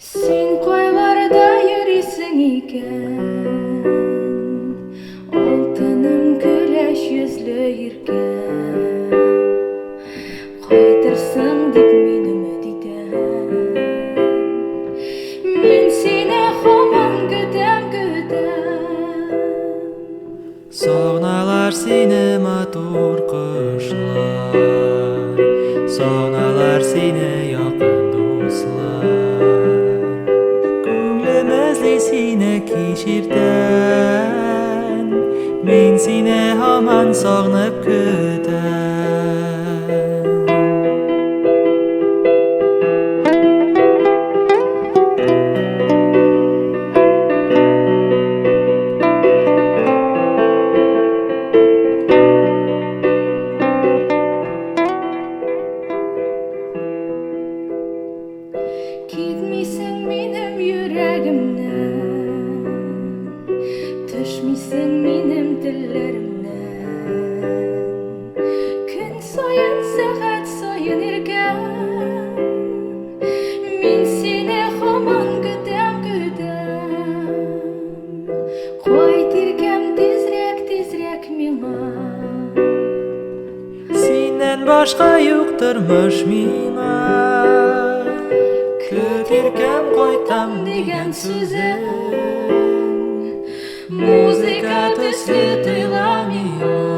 Син кайларда йөрисең икән, Алтыным, көләч йөзле иркәм? Кайтырсың дип мин өмет итәм. Мин сине һаман көтәм, көтәм. Сагыналар сине матур кошлар, Сагыналар сине якын дуслар. Күңлем эзли сине кич иртән, Мин сине һаман сагынып көтәм. Китмисең минем йөрәгемнән, Төшмисең минем телләремнән. Көн саен, сәгать саен иркәм, Мин сине һаман көтәм, көтәм. Кайт, иркәм, тизрәк, тизрәк миңа. Синнән башка юк тормыш миңа. Көт, иркәм, кайтам дигән сүзең Музыка төсле тоела миңа.